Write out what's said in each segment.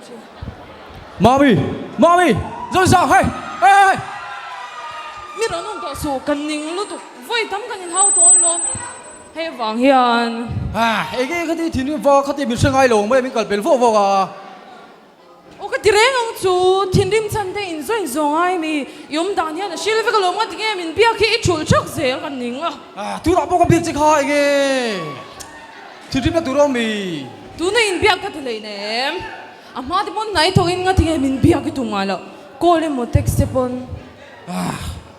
thin. Mami! Mami! Zawisa! Hei! Hei! Hei! Mi rawn awm tawh suh, ka ning lutuk. Vawi tam kan inhau tawh an lawm. Hei vang hian. Enge khati thinrim va khati min hre ngai lo ang mai a min kal pel vawk vawk a. Aw ka ti reng ang chu, thinrim chhan te in zawi zawng ai mi i awm dan hian a hril vek alawm nga tinge min biak hi i thulh thak zel ka ning a. Tunah pawh ka biak che kha enge thinrim na tur awm mi. Tuna in biak ka ti hlei nem, a hma te pawn hnai thawk in nga tinge min biak i tum ngai loh, call emaw text te pawn.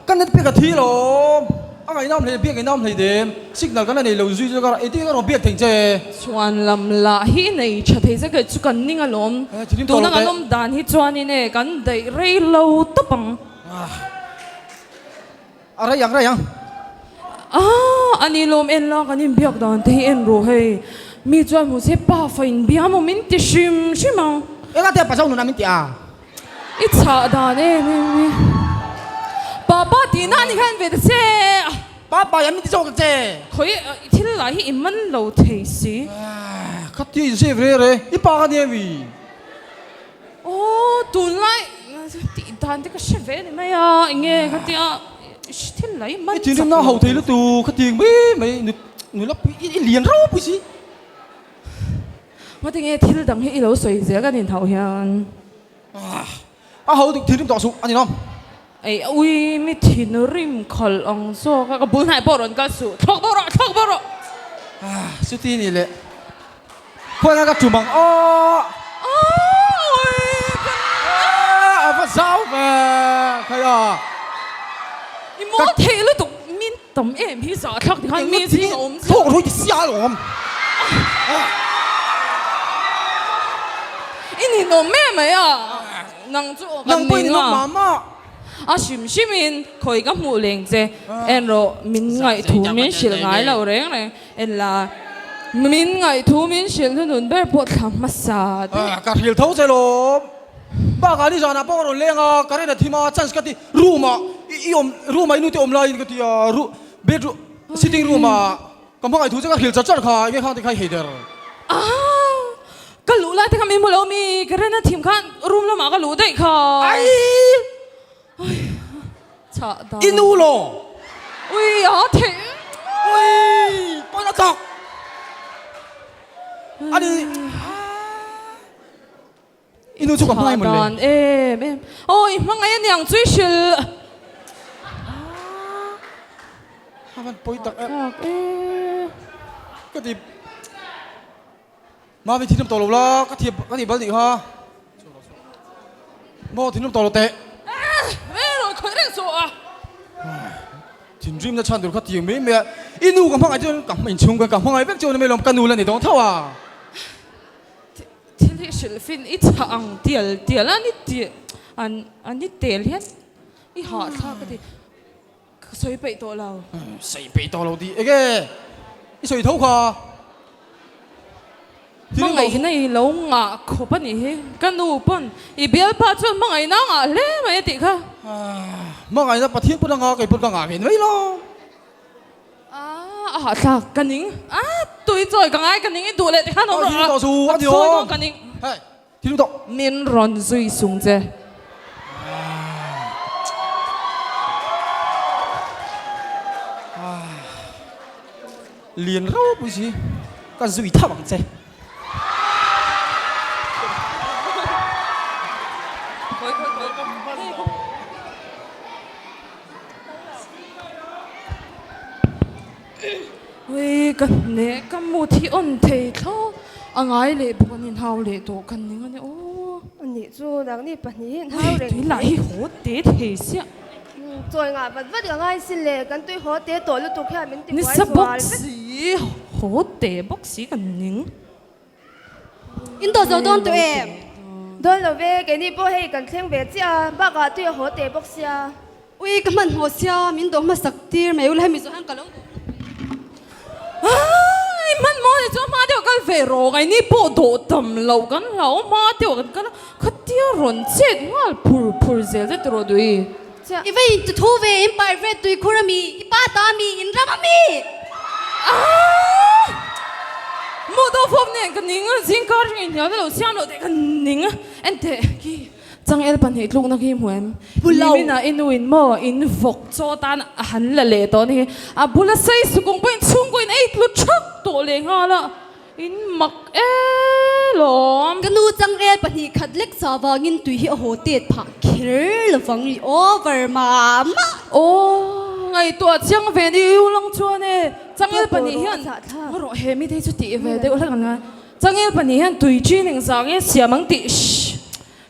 Ka net pek a thi alawm, a ngaihnam hlei biak ngaihnam hlei dem, signal kan la nei lo zui chu ka engtin nge ka rawn biak thei che. Chuan lam lah hi nei tha thei zek e chu kan ning alawm, tuna kan awm dan hi chuanin e kan daih rei lo tawp ang. A rei ang rei ang. Aaa a ni lawm en la kan inbiak dan te hi en rawh hei, mi chuan hmu se pa fa inbia maw min ti hrim hrim ang. Engate a pasal nuna min ti a? I chhah dan em em hi. Papa tih na ni khan ve ta che. Papa hian min ti zawk ta che. Khawi i thil lah hi i man lo thei si. Kha ti in save re re i pa ka ni em i. Aw tunlai tih dan te ka hre ve ni mai a enge kha tia thil lah i man chak lo. I thinrim na ho thei lutuk kha ti mai mai nula pui i lian ropui si. Ngatinge nge thil dang hi i lo sawi zel kan inhauh hian. A ho duk thinrim tawh suh a ni lawm. Ei ui mi thinrim khalh ang zawk a ka bul hnai pawh rawn kal suh thlawk bo rawh thlawk bo rawh. Chuti ni leh khawi nga ka tum ang aw. Ui ka A va zau ve khai a. I mawl thei lutuk min Tam em hi zah thlak ti khan mi zing a awm chiah. Thawk rui ti sia alawm. I ninawm em mai a, nang chu aw kan ning a. A hrim hrim in khawi ka hmuh leng che en rawh min ngaihthu min hrilh ngai lo reng reng en la min ngaihthu min hrilh hnunun ber pawh thla hmasa daih. Ka hrilh tho che lawm. Bakah nizanah pawh ka rawn leng a, ka rin a thim a, chance ka ti room ah i awm room ah i nute awm laiin ka ti a, bedroom sitting room ah ka hmangaih thu che ka hrilh char char kha enge khang te kha i hei der. Aaa ka luh lai te kha min hmu lo mi, ka rin a thim khan room lamah ka luh daih kha. Aii Chah dan. I nu law. Ui a theih. Ui pawn a thawk a ni. I nu chu ka hmangaih mawlh le. Dan em em. Aw i hmangaih a niang chu i hrilh. A van pawi tak em. Ka ti Mami thinrim tawh lo la ka thiam ka tih bal nih kha. Maw thinrim tawh lo teh. Eh rawn khawih reng suh a. Thinrim na chhan tur kha tiang mai mai a. I nu ka hmangaih chuan ka inchhung ka hmangaih vek chuan mai lawm ka nu la ni dawn tho a. Thil hi hrilh fin i chhah ang tial tial a ni tih an a ni tel hian i hahthlak ka ti ka sawi peih tawh lo. Sawi peih tawh lo tih enge i sawi tho kha. Hmangaihna i lo ngah khawp a nih hi ka nu pawn i bialpa chuan hmangaihna a ngah hle mai a tih kha. Hmangaihna Pathian pawn a ngah kei pawn ka ngah ve mai lo. A hahthlak ka ning a tui chawi ka ngai ka ning i duh leh tikhan awm rawh a sawi dawn ka ning min rawn zui sung che. Lian ropui si ka zui thap ang che. Ui ka hne ka mut hi on thei thlawt a ngai leh bawk an inhau leh tawh ka ning a ni aw. Anih chu nangni pahnih hi inhau reng Tui lah hi haw te thei siah. Chawi ngah vat vat ka ngai sin le kan tui haw te tawh lutuk hian min ti buai Nisa zual bawk vek. si haw te bawk si ka ning. In dawt zo dawn tawh em? Dawn lo ve, keini pawh hei kan thleng ve chiah a, bakah tui a haw teh bawk sia. Ui, ka hmanhmawh sia, min dawh hmasak tir mai ula hemi zawh hian ka lo dawh lut mai. Ai, hmanhmawh ni chu hma deuh kal ve rawh, keini pawh dawh tam loh kan hlau, hma deuh kan kal a, khatia rawn chet nghal phur phur zel te tiraw duh i. Chiah. I va in ti thu ve, in private tuikhur a mi, i pa ta a mi, in ram a mi? Aah! Mu dawh fawp nen ka ning a, zingkar ring inhnial te lo siam loh teh ka ning a. Enteh khi changel pahnih tlukna khi hmu em? Nimin ah i nu in maw in vawk chaw tan a han la leh tawh a ni hi. A bula sei sukung pawhin chhungkaw in ei tlu thak tawh leh nghal a. In mak e lawm. Ka nu changel pahnih khat lek sa vangin tui hi a haw tet phah kher lovang i over mah mah. Aw ngaihtuah chiang ve ni u lang chuan e changel pahnih hian ngaw rawh he mite hi chu tih ve deuh hlek ang a changel pahnih hian tui chin engzah nge siam ang tih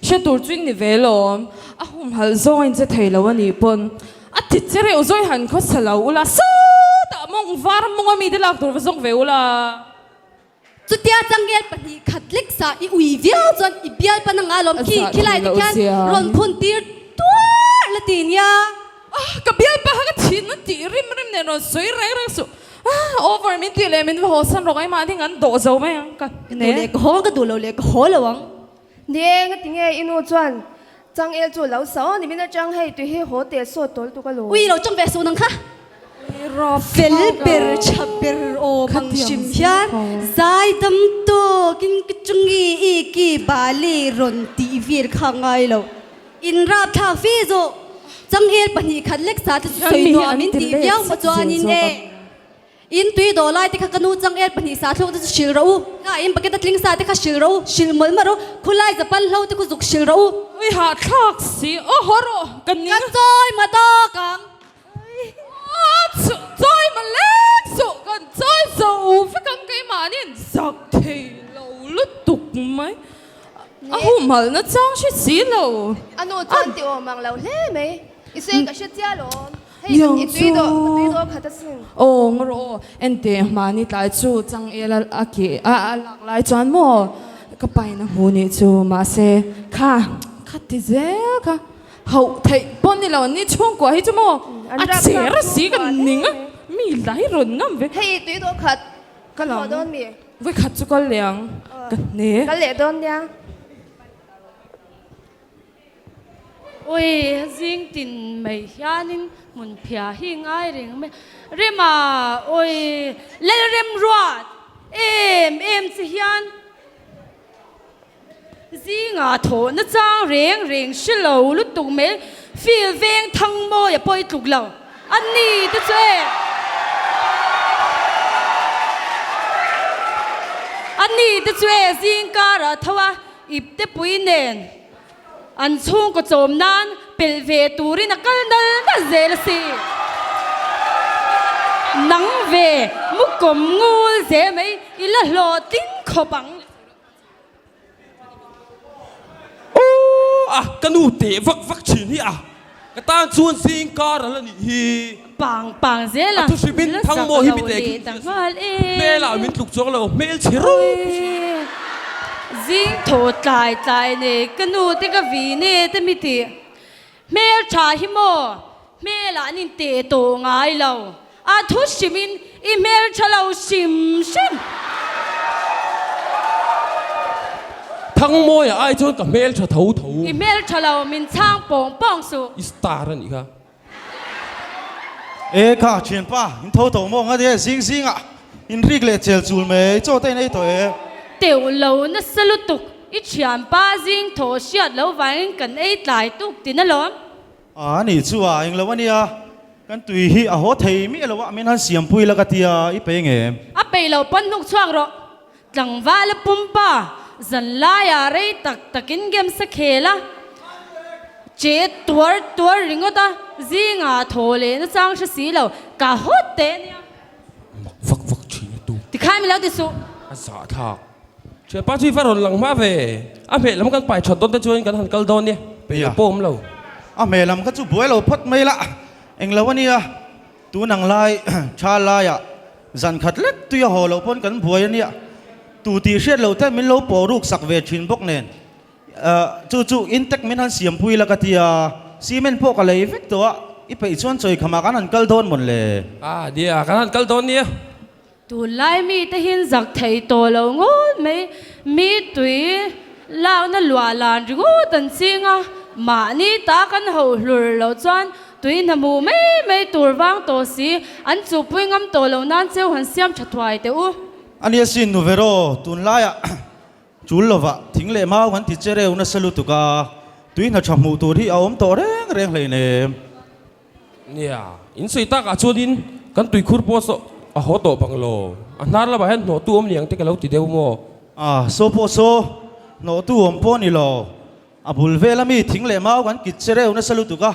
hre tur chu in ni ve lawm a humhalh zawng a inche thei lo a nih pawn a ti che reuh zawi han khawsa lo ula sawtah mawng var mawng a mite lak tur va zawng ve ula. Chutia changel pahnih khat lek sa i ui viau chuan i bial pan anga lawm khi khilai te khian rawn phun tir tuar la ti nia. Ah ka bial paha ka thin a tih rim rim nen rawn sawi reng reng suh. Ah over min tih leh min va haw san rawk ai mahni an dawh zo mai ang ka Ka duh leh ka haw ka duh lo leh ka haw lo ang. Ni e ngati nge i nu chuan changel chu lo sa aw ni min atang hei tui hi haw teh sawt tawl tuk alawm. Ui lo chawng ve suh nang kha. Fel ber tha ber aw mang hrim hian zai dam tawkin ka chungi i ki bali rawn tih vel kha ngai lo. In rap thlak fe zawh changel pahnih khat lek sa te chu sawi nuam in tih viau maw chuanin e. In tui dawh lai te kha ka nu changel pahnih sa thluk te chu hrilh rawh u. Ka in bucket a tling sa te kha hrilh rawh u, hrilh mawlh mawlh rawh u, khulai zapal hlo te khu zuk hrilh rawh u. Ui hahthlak si aw haw rawh ka ning. Ka chawi ma dawk ang. Chawi ma lek suh kan chawi zo vek ang keimahni an zak thei lo lutuk mai. A humhalh na chang hre si lo. A nu chuan ti awm ang lo hle mai. I sawi ka hre chiah lawm. Hei i tui dawh ka tui dawh khat asin. Aw ngaw rawh aw enteh mahni tlai chu changel a ke a a lak lai chuan maw ka pain a hmu nih chu mahse kha kha ti zel kha hauh theih pawh ni lo ni chhungkua hi chu maw a cher a si ka ning a mi lai rawn ngam ve. Hei i tui dawh khat ka hlawh dawn mi? Vawikhat chu kal leh ang ka hne. Kal leh dawn nia. Ui, zing tin mai hianin hmun phiah hi ngai reng mai. Rema, ui, Lalrem ruat em em che hian zingah thawhna chang reng reng hre lo lutuk mai, feel veng thang mawi a pawi tluk lo a ni te chu e. A ni te chu e zing karah tho a ipte pui nen. An chhungkaw chawm nan pelh ve turin a kal nal nal zel a si. Nang ve mu kawm ngul zel mai i la hlawhtling khawp ang. Aw a, ka nu teh vak vak thin hi a, ka tan chuan zing kar a la nih hi. Pang pang zel a, A thuhrimin la thang zak maw hi lo mi teh leh khi ta nghal em. Hmelah min tluk chuang lo, hmel chhe rawp. Zing thaw tlai tlai nei ka nu te ka vi ne te mi tih. Hmel tha hi maw hmelah an in teh tawh ngai lo. A thu hrimin i hmel tha lo hrim hrim. Thangmawia ai chuan ka hmel tha tho tho. I hmel tha lo min chhang pawng pawng suh. I star a nih kha. E kha thianpa in tho tawh maw nga nia zing zing ah in rik leh chel chul mai chaw te in ei tawh e. Teuh lo nasa lutuk i thianpa zing thaw hriat lo vangin kan ei tlai tuk tin alawm. A ni chu a englo ania kan tui hi a haw thei miah lo a min han siampui la ka tia i pe nge. A peih lo pawn hnuk chhuak rawh Tlangval a pumpa zanlaiah rei tak takin games a khel a, che tuar tuar ringawt a, zingah thaw leh na chang hre si lo, ka hawt teh a nia. Mak vak vak thin a tu. Tikhai min lo ti suh. A zah thlak. Thianpa chu i va rawn lang hma ve. A hmeh lam kan pai that dawn te chuan kan han kal dawn nia. Peih lo pawh awm lo. A hmeh lam kha chu buai lo phawt mai la. Englo a nia. Tun ang lai tha laiah zan khat lek tui a haw loh pawn kan buai a nia. Tu tih hriat loh te min lo pawh ruk sak ve thin bawk nen. Chu chu intek min han siampui la ka ti a, cement pawh ka lei vek tawh a, i peih chuan chawikhamah kan han kal dawn mawn le. A nia, kan han kal dawn nia. Tunlai mite hian zak thei tawh lo ngawt mai, mi tui lakna luah lan ringawt an ching a, mahni ta kan ho hlur loh chuan tui hnamuh mai mai tur vang tawh si, an chuhpui ngam tawh lo nan cheu han siam tha thuai teh u. A nia sin nu Vero, tunlaiah. Tul lovah thing leh mau kan ti che reu nasa lutuk a, tui hna tha hmuh tur hi a awm tawh reng reng hleinem. Nia, in sawi takah chuanin kan tuikhur pawh saw a haw tawh bang lo. A hnar lamah hian hnawhtu awm niang te ka lo ti deuh maw? A, saw pawh saw, hnawhtu awm pawh ni lo. A bul vela mi thing leh mau kan kit che reu nasa lutuk a,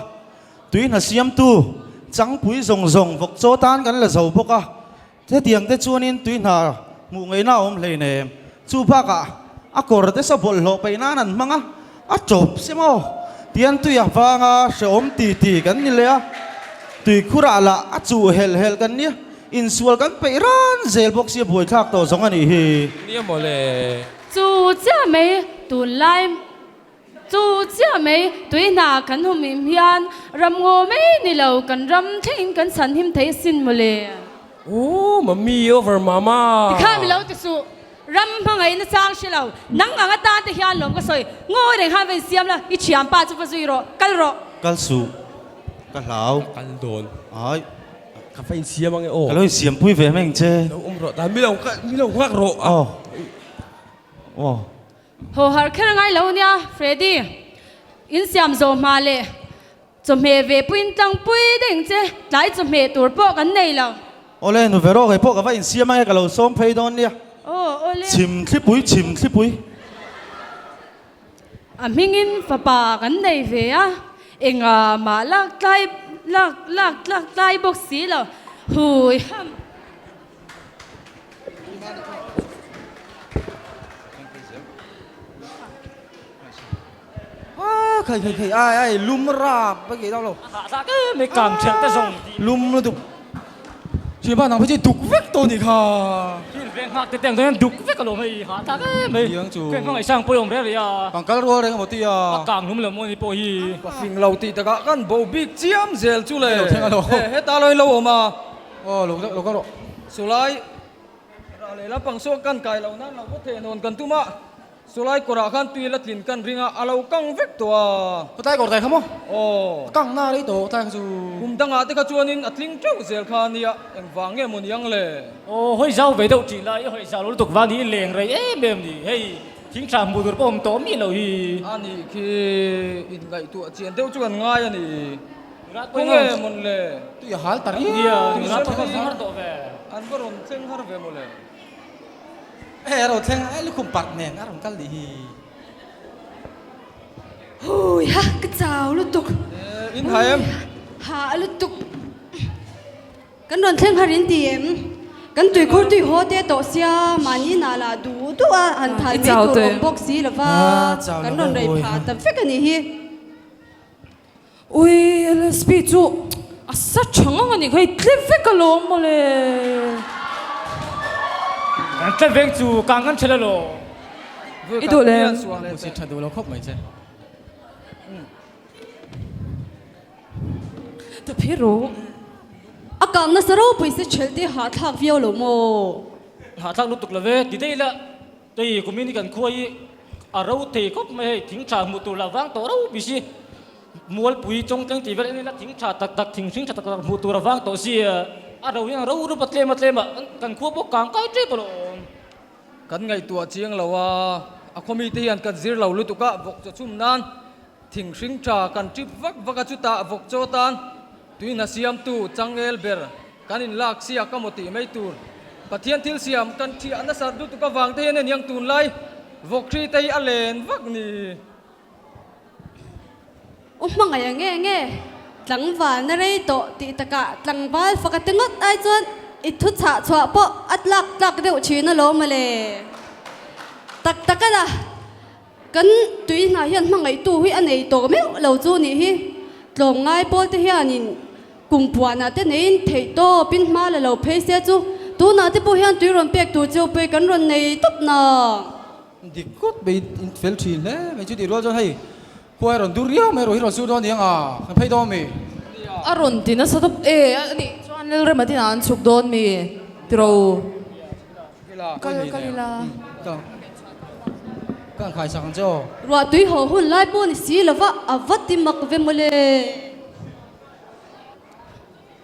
tui hna siamtu changpui zawng zawng vawk chaw tan kan la zo bawk a, hetiang te chuanin tui hna hmuh ngaihna a awm hleinem. Chu bakah a kawr te sa bawlhhlawh peih nan an hmang a, a tawp se maw? Tian tui a vanga hrehawm ti ti kan ni leh a, tuikhurah lah a chuh helh helh kan nia, insual kan peih ran zel bawk sia buaithlak tawh zawng a nih hi. Nia mawle. Chu chiah mai tunlai Chu chiah mai tui hna kan hum im hian ram ngaw mai ni lo kan ram thlengin kan chhan him thei asin mawle. Aww mummy over mama. Tikha mi lo ti suh ram hmangaihna chang hre lo nang ang atan te hian lawm ka sawi ngawi reng khan va insiam la i thianpa chu va zui rawh kal rawh. Kal suh ka hlau. Ka kal dawn. Ai. Ka va insiam ange aw. Ka lo insiam pui ve mai ang che. Lo awm rawh ta mi lo mi lo nghak rawh. Aw. Aw. Haw har kher a ngai lo nia Freddy. In siam zawh hma leh chawhmeh ve puiin tlangpui daih ang che, tlai chawhmeh tur pawh kan nei lo. Awle nu ve rawh kei pawh ka va insiam ange ka lo sawm phei dawn nia. Aw awle. Chhim thlipui chhim thlipui. A hmingin fapa kan nei ve a, enga mah lak tlai lak lak tlak tlai bawk si lo. Hui ham. Khai khai khai ai ai lum rap cái gì đâu lo Mấy càng thiệt ta dùng lum nó đục chỉ ba thằng phải chỉ đục vết tôi thì kha Veng hak te teng hian duk vek alawm hei ha tak em mai Liang chu. Veng hmangaih sang pawih awm reng rih a Kan kal rual reng emaw ti a A kang hlum lo maw ni pawh hi Ka fing lo tih takah kan bo bik chiam zel chu le Lo thleng alo He heta lo in lo awm a Aw lo lo kal rawh. Sulai rah leh lampang saw kan kai lo nan lo va thehnawn kan tum a, Sulai kawrah khan tui la tlin kan ring a, a lo kang vek tawh a. Tlai kawr tai kha maw? Aw. A kang na rei tawh tlai kha chu. Kum dangah te kha chuanin a tling teuh zel kha a nia, engvang nge maw ni ang le? Aw hawi zau ve deuh tih lai, i hawi zau lo lutuk vang ni i leng rei em em ni, hei thing tha hmuh tur pawh awm tawh mi lo hi. A nih khi inngaihtuah chian deuh chu kan ngai a ni. Khawnge mawn le? Tui a hal ta riau. Nia, nula pawh thleng har tawh ve. An va rawn thleng har ve maw le? Hei a rawn thleng a, lukhum parh nen a rawn kal nih hi. Hui ha, ka chau lutuk. In ha em? Ha lutuk. Kan rawn thleng har in ti em? Kan tuikhur tui haw te tawh sia, mahni nah lah duh duh a han thal mai tur awm bawk si lova, kan rawn rei phah ta vek a nih hi. Ui LSP chu a sa tha ngang a nih kha i tle vek alawm mawle. Kan tle veng chu kang kan ṭhel elaw. I duh lem. Hmu si tha duh lo khawp mai che. Ta phi rawh. A kang nasa ropui si ṭhel te hahthlak viau lo maw? Hahthlak lutuk lo ve, ti daih la. Tei kumin hi kan khua hi a ro thei khawp mai hei, thing tha hmuh tur lah vang tawh ro bi si. Mualpui chawngtleng tih vel en ila thing tha tak tak, thing hring tha tak tak hmuh tur a vang tawh si a, a ro hian ro rup a tlem a tlem a, kan khua pawh kang kai tep alawm. Kan ngaihtuah chiang lo a, a khawmi te hian kan zir lo lutuk a, vawk chaw chhum nan thing hring tha kan trip vak vak a chutah vawk chaw tan Tuihna siamtu changel ber kan inlak siak a maw tih mai tur. Pathian thil siam kan thiah nasat lutuk avang te hian aniang tunlai vawkhri te hi a len vak ni. U hmangaih a nge nge tlangval na rei tawh tih takah tlangval faka te ngawt ai chuan i thu chhah chhuah pawh a tlak tlak deuh thin alawm mawle. Tak tak a la. Kan tui hna hian hmangaihtu hi a nei tawh meuh lo chu nih hi. Tlawmngai pawl te hianin kum puanah te neiin theih tawpin hma la lo phei se chu tunah te pawh hian tui rawn pek tur cheu pawh kan rawn nei tawp na. Dik kawt mai in fel thin hle mai chu tih rual chuan hei khuai rawn dur riau mai rawh hi rawn sur dawn aniang a kan phei dawn mi. A rawn ti nasa tawp e a nih chuan Lalrema tin ah an chhuk dawn mi tiro. Kal kal ila. Ka han khaisak ang che aw. Ruah tui haw hun lai pawh ni si lova a va ti mak ve mawle.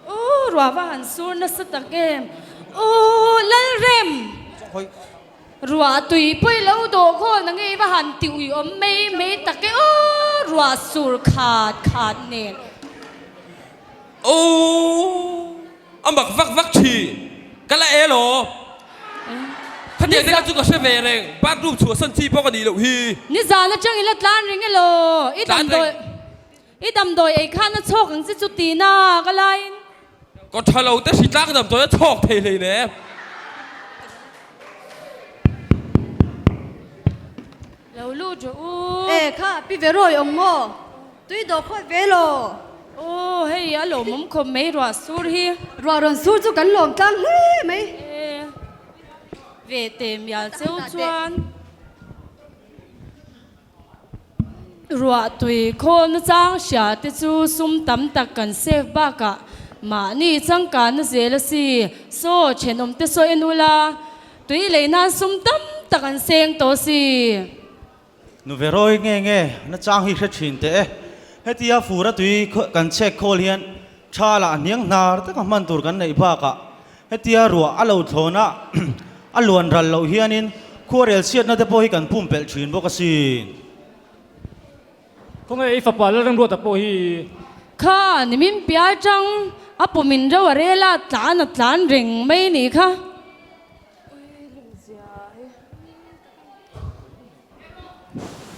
Aw ruah va han sur nasa tak em. Aw Lalrem. Hawi. Ruah tui pawh i lo dawh khaw na nge i va han ti ui awm mai mai tak e aw ruah sur khat khat nen. Aww a mak vak vak thin ka la e law. Khatiang te kha chu ka hre ve reng bathroom chhuahsan chi pawh ka nih loh hi. Nizan atang i la tlan reng e law i damdawi i damdawi ei khan a chhawk ang che chu ti na ka laiin. Kaw tha lo te hritlang damdawi a chhawk thei hlei ne. Lo lut rawh u. E kha pi ve rawi awm maw? Tui dawh khawih ve law. Aw hei a lawmawm khawp mai ruah sur hi. Ruah rawn sur chu kan lawm tlang hle mai. E ve teh mial cheu chuan. Ruah tui khawlna chang hria te chu sum tam tak kan save bakah mahni changkanna zel a si. Saw thenawm te saw en ula, tui lei nan sum tam tak an seng tawh a si. Nu ve rawi nge nge na chang hi hre thin teh e. Hetia fura tui kan chhek khawl hian tha lah hniang hnar taka hman tur kan neih bakah hetia ruah a lo thlawn a, a luan ral loh hianin khuarel chhiatna te pawh hi kan pumpelh thin bawk asin. Khawnge i fapa Lalremruata pawh hi? Kha nimin pial tang a pumin reuh a rel a, tlan a tlan reng mai nih kha.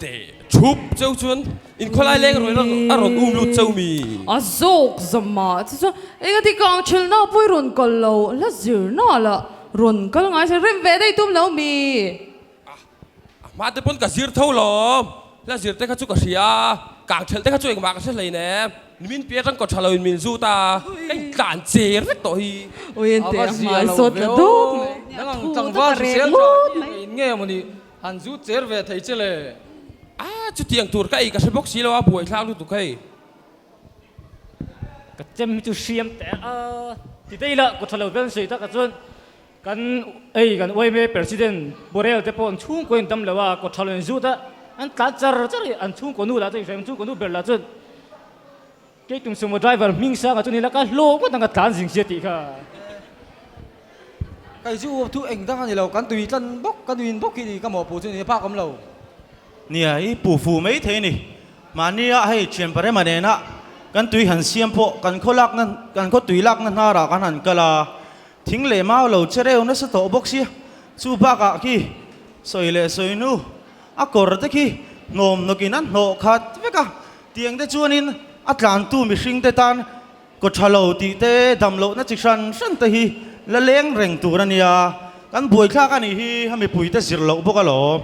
Teh thup cheu chuan inkhawlai leng rawn a rawn um lut cheu mi. A zawk zawmah che chuan eng ati kang thelna pawh i rawn kal lo, la zirna lah rawn kal ngai se rem ve daih tum lo mi. A hma te pawn ka zir tho lawm, la zir te kha chu ka hria a, kang thelh te kha chu engmah ka hre hlei nem, nimin piah atang kawtha lo in min zut a, ka in tlan cher vek tawh hi. Ui en teh a hmai zawt la dawp mai. Nang ang tlangval hrisel tha hi in nge mawni han zut cher ve thei che le. A chutiang tur ka ei ka hre bawk si lo a, buaithlak lutuk hei. Ka chem hi chu hriam teh a, ti daih la kawtha lo vel an sawi tak ah chuan Kan ei kan yma President Borel te pawh an chhungkaw in dam lo a, kawtha lo in zut a, an tlan char char i an chhungkaw nu lah chuan Israel chhungkaw nu ber lah chuan kei tum sumo driver hming sanga chu ni la ka hlawh ngawt ang ka tlan zing sia tih kha. Kei chu thu eng dang a ni lo, kan tui tlan bawk, ka nuin bawk hi ni ka mawhpuh chu ni phak awm lo. Nia i pu fu mai thei ni. Mahnia hei thian parema nena kan tui han siam pawh kan khaw lakna kan khaw tui lakna hnarah kan han kal a, Thing leh mau lo che reu nasa tawh bawk sia, chu bakah khi sawi leh sawi nu a kawr te khi hnawm hnawkin a hnawh khat vek a, tiang te chuanin a tlantu mihring te tan kaw tha lo tih te dam lohna chi hran hran te hi la leng reng tur a nia, kan buaithlak a nih hi a mipui te zir loh bawk alawm.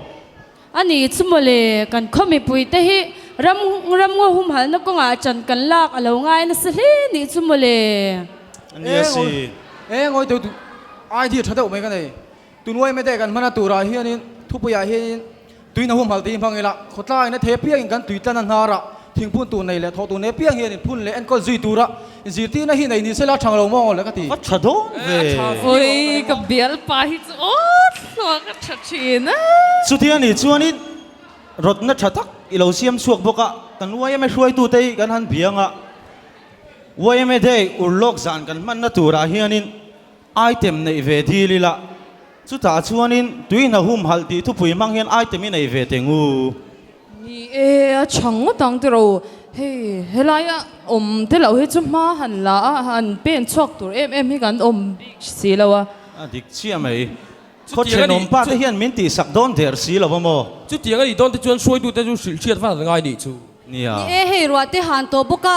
A ni chu mawle, kan khaw mipui te hi ram ramngaw humhalna kawngah chan kan lak a lo ngai nasa hle nih chu mawle. A ni a si. E ngawi deuh duh idea tha deuh mai ka nei. Tunlai mete kan hmana turah hianin thupuiah hianin tuina humhal tih hi hmang ila, khawtlaiin a thei apiangin kan tui tlan a hnarah thingphun tur nei leh thawh tur nei apiang hianin phun leh enkawl zui tura inzirtirna hi nei ni sela thang lo maw le ka ti. A tha dawn ve. Oi ka bialpa hi chu aw thluak a tha thin a. Chutia nih chuanin rawtna tha tak i lo siam chhuak bawk a, kan yma hruaitute hi kan han biang a, yma day urlawk zan kan hmanna turah hianin item neih ve dil ila, chutah chuanin tui hna humhalh tih thupui hmang hian item i nei ve teng u. Ni e, a tha ngawt ang tiraw. Hei, helaia awm te loh hi chu hma han la a, han pen chhuak tur em em hi kan awm bik si lo a. A dik chiah mai. Khaw thenawm pa te hian min tihsak dawn der si lo a maw? Chutiang a nih dawn te chuan hruaitu te chu hrilh hriat vat an ngai nih chu. Nia. Ni e, hei ruah te han tawh bawk a,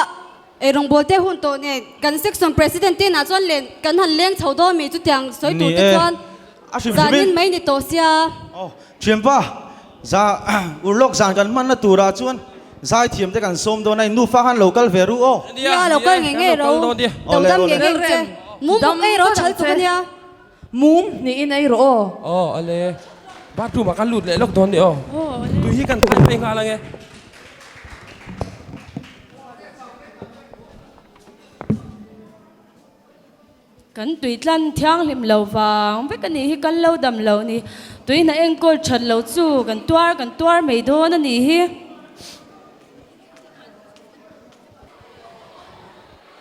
eirawngbawl te hun tawh nen kan section president te inah chuan len kan han leng chho dawn mi chutiang sawi tur te chuan zanin mai ni tawh sia. Aw, thianpa, za urlawk zan kan hmanna turah chuan zaithiam te kan sawm dawn a, in nufa khan lo kal ve ru aw. Nia, lo kal ngei ngei ro, do dam ngei ngei che, mum bawk ei ro chhal tuk ania. Mum hnihin ei rawh aw. Aw ale, bathroom ah kan lut leh lawk dawn ni aw. Tui hi kan thai phei nghal ange. Kan tui tlan thianghlim lo vang vek a nih hi kan lo dam lo ni. Tui hna enkawl that lo chu kan tuar kan tuar mai dawn a nih hi.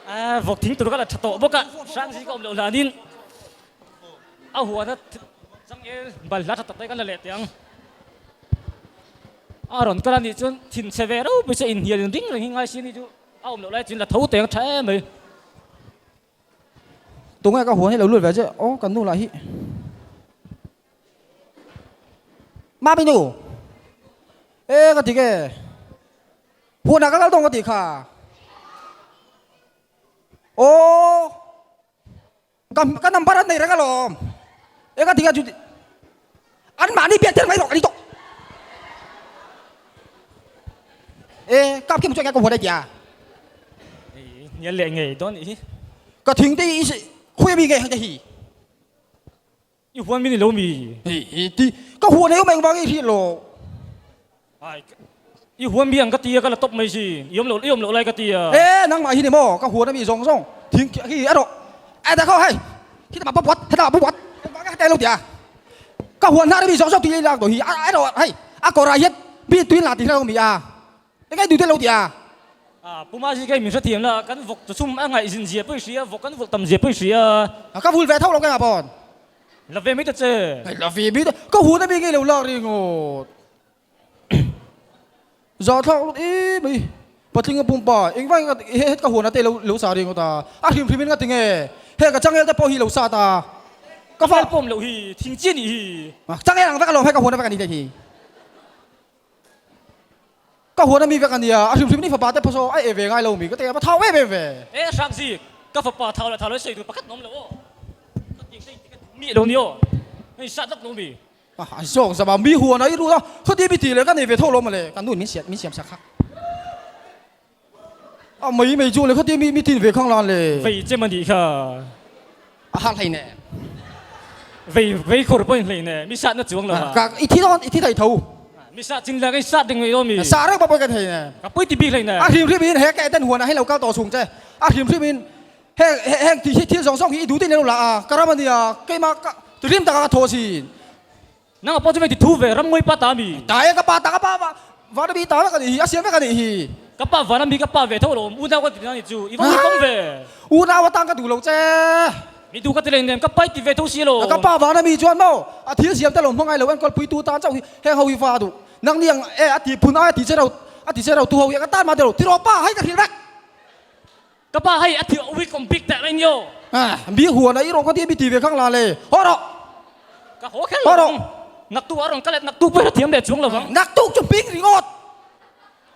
A vawk thing tur ka la tha tawh bawk a, hrang zing ka awm loh hlanin a huana. Changel balhla tha tak tak kan la leh teh ang. A rawn kal a nih chuan thinchhe ve ropui chu inhnial in ring reng hi ngai si a ni chu a awm loh lai chuan la tho teh ang tha em mai. Tunge ka huan hi lo lut ve che aw kan nu lah hi. Mami nu e ka ti ke huan ah ka kal dawn ka tih kha aw. Ka ka number an nei reng alawm. Eng a ti nge chu an mahni biak tir mai rawh ka ni tawh. E kap kim chu eng nge ka huat ai tia. Hnial leh ngei dawn nih hi. Ka thing te hi khawi ami nge heng te hi. I huan min i lo mi? Hi ti ka huan ei awm eng vang i hriat lo. Ai i huan mi ang ka ti a ka la tawp mai si i awm loh i awm loh lai ka ti a. E nangmah hi ni maw ka huan ami zawng zawng thing khi erawh e ta khaw hei khi tama papuat hetama papuat eng vang nge heta i lo ti a ka huan hnar ami zawng zawng tui i lak tawh hi a erawh hei a kawrah hian mi tui la ti hla lo mi a eng nge i duh te lo ti a. A puma zika i min hrethiam la kan vawk chu chhum a ngaih zin zia pawh i hria vawk kan vulh tam zia pawh i hria. Ka vul ve tho lo kengah pawn. La ve mai ta che. La ve mai ta ka hun ami ngei lo lak ringawt. Za thlak lut em mai patling a pumpa engvang in he het ka huan ate lo lo sa ringawt a a hrim hrim in nga tinge he ka changel te pawh hi lo sat a ka fa pawm loh hi thing chi anih hi. Changel ang vek alawm he ka huan a vek ani te hi. Ka huan ami vek ania, a hrim hrim ni fapa te pawh saw a e ve ngai lo mi ka ti a, va thau em em ve. E Hrangzi, ka fapa thau leh thau lo i sawi tur pakhat an awm lo aw. Ka tiang te inti ka duh miah lo ni aw, hei sat lawk lo mi. A zawk zam a, mi huan a i rut a, khawti mi tih leh ka nei ve tho lo mawle, ka nu in min siam min siam sak kha. A mai mai chu le khawti mi mi tin ve khang lan le. Vei chem a nih kha. A har hlei nen. Vei vei khur pawh in hlei nen, mi sat na chuang lo a. Ka i thi dawn i thi thei tho. Mi sat chin lak i sat ding mai dawn mi. Sa reng pawh pawi ka thei nen. Ka pawi ti bik hlei nen. A hrim hrim in he ka eden huan ah hei lo kal tawh chung che. A hrim hrim in heng heng ti hi thil zawng zawng hi i duh tin lo la a, ka ram a nia, keimah ka rim taka ka thaw sin. Nangah pawh chu hei ti thu ve, ramngawi pa ta mi. Ta e, ka pa ta, ka pa vana mi ta vek a nih hi, a siam vek a nih hi. Ka pa vana mi ka pa ve tho lo, unau ka ti na nih chu, i va ui kawm ve. Unau atang ka duh lo che. Mi duh ka ti leh nem, ka pa i ti ve tho si lo. Ka pa vana mi chuan maw, a thil siam te lo hmangai lo enkawl pui tu tan chauh hi heng ho hi va duh. Nang ni ang e, a ti phun ai a ti che ro, a ti che ro tu ho hi ka tan mah ti lo, ti rawh pa, hei ka hrilh vek. Ka pa hei a thil a ui kawm bik teh mai nio. Mi huan a i rawh ka ti a mi ti ve khang la le. Haw rawh. Ka haw kher lo ang. Naktuk a rawn kal let naktuk pawh hi thiam leh chuang lo vang. Naktuk chu ping ringawt.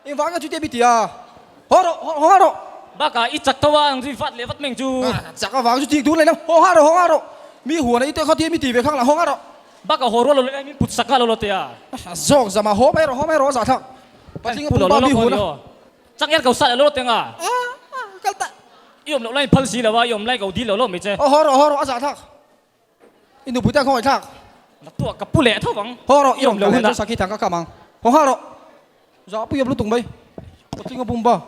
Engvang nge chutia mi ti a. Haw rawh haw nghal rawh. Bakah i chak tho a ang chu i vat leh vat mai ang chu. Chak avang chu tik dun leh na. Haw nghal rawh haw nghal rawh. Mi huan a i teh kha ti a mi ti ve khang la haw nghal rawh. Bakah haw rual lo leh min put sak nghal lo lo teh a. Zawk zam a haw mai rawh haw mai rawh a zahthlak. Patling a pumpa mi huan a. Changel ko sat lo teng a. Kal ta. I awm loh lai phal si lo a, i awm lai ko dil lo lo mai che. Aw haw rawh haw rawh a zah thlak. I nupui te a khawngaih thlak. Naktuah ka pu leh tho vang. Haw rawh i awm loh hunah sakhi thang ka kam ang. Haw nghal rawh. Zah pui awm lutuk mai. Patling a bum ba.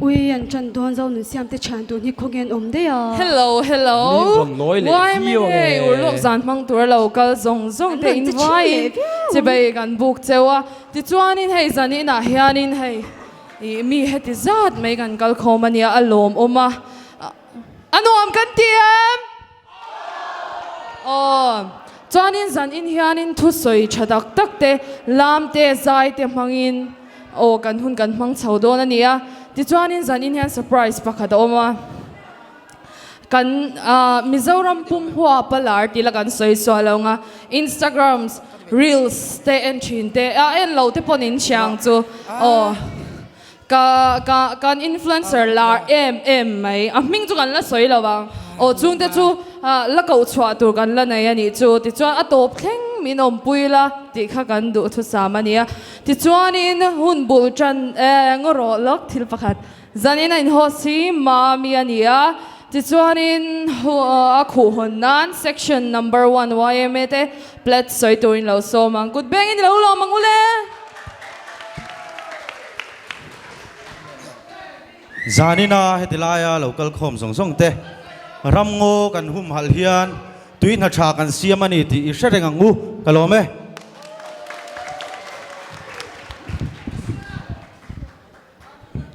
Ui an ṭan dawn zo nun siam te ṭhian tun hi khawnge an awm daih a. Hello hello Why many urlawk zan hmang tur a lo kal zawng zawng te in vaiin chibai kan buk cheu a tichuanin hei zan inah hianin hei ih mi heti zat mai kan kal khawm ania a lawmawm a a nuam kan ti em? Aw, chuanin zanin hianin thusawi tha tak tak te, lam te, zai te hmangin aw kan hun kan hmang chho dawn a ni a. Tichuanin zanin hian surprise pakhat a awm a, kan Mizoram pum huap a lar tih la kan sawi sual lo ang a, Instagrams reels te en thin te, a en lo te pawh nin hria ang chu aw. Ka ka kan influencer lar em em mai a hming chu kan la sawi lo ang aw chungte chu la koh chhuah tur kan la nei a nih chu tichuan a tawp thleng min awmpui la tih kha kan duh thusam a nia tichuanin hun bul tan e ngaw rawh lawk thil pakhat zanin a in host hi Mami a ni a. Tichuanin a khuh hawn nan Section Number One yma te pledge sawi turin lo sawm ang. Kut bengin i lo lawm ang u le! Zanina heti laia lo kal khawm zawng zawng te, ramngaw kan humhalh hian tui hna tha kan siam a ni tih i hre reng ang u, ka lawm e.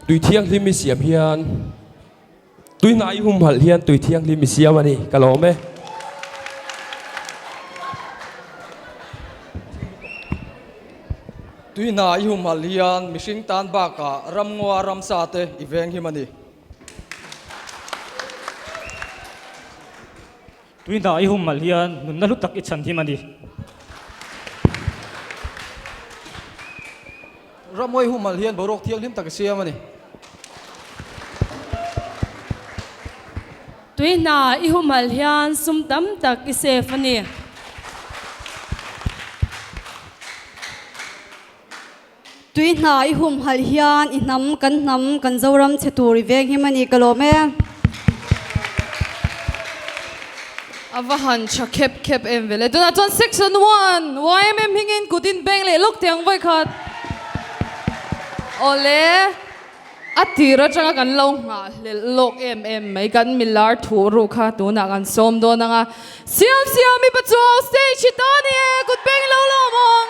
Tui thianghlim i siam hian Tui hna i humhalh hian tui thianghlim i siam a ni, ka lawm e. Tui hna i humhalh hian mihring tan bakah ramngaw ramsa te i venghim a ni. Tui hna i humhalh hian nunna hlu tak i chhanhim a ni. Ramngaw i humhalh hian boruak thianghlim tak i siam a ni. Tui hna i humhalh hian sum tam tak i save a ni. Tui hna i humhalh hian i hnam, kan hnam, kan Zoram chhe tur i venghim a ni ka lawm e. A va han tha khep khep em vele. Tunah chuan section one YMM hmingin kut in beng leh lawk teh ang vawi khat. Awle, a tir atanga kan lo nghah hlelh lawk em em mai kan milar thuh ruh kha tunah kan sawm dawn ang a. Siam siam mipa chuau stage hi ta ni e, kut beng lo lawm ang.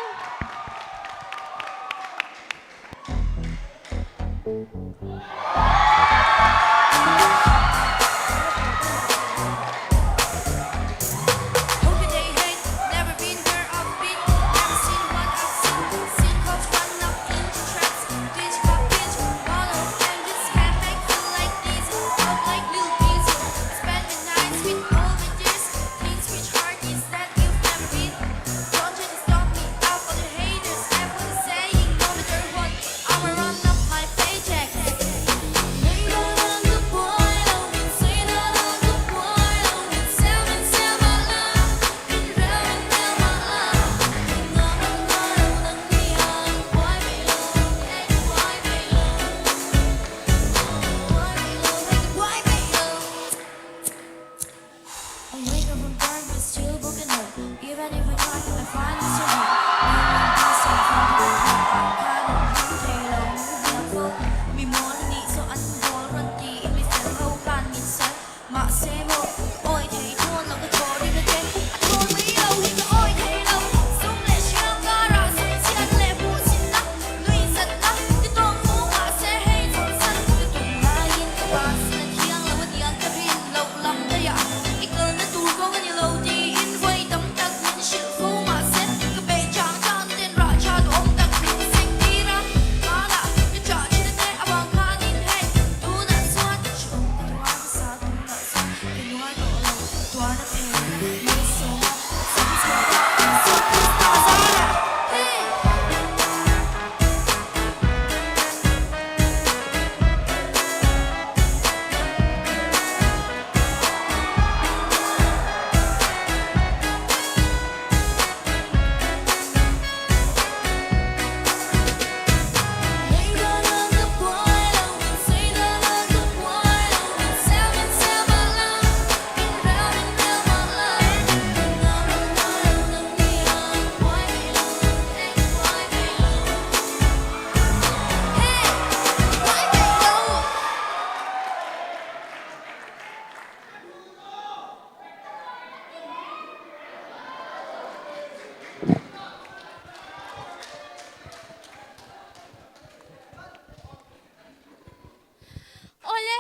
Awle.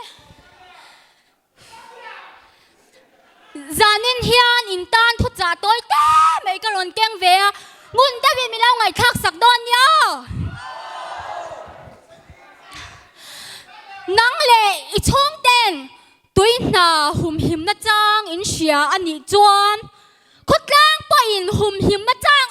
Zanin hian in tan thuchah tawi te mai ka rawn keng ve a, ngun deuhin min lo ngaihthlak sak dawn nia. Nang leh i chhungten tui hna humhimna chang in hria a nih chuan khawtlang pawhin humhimna chang.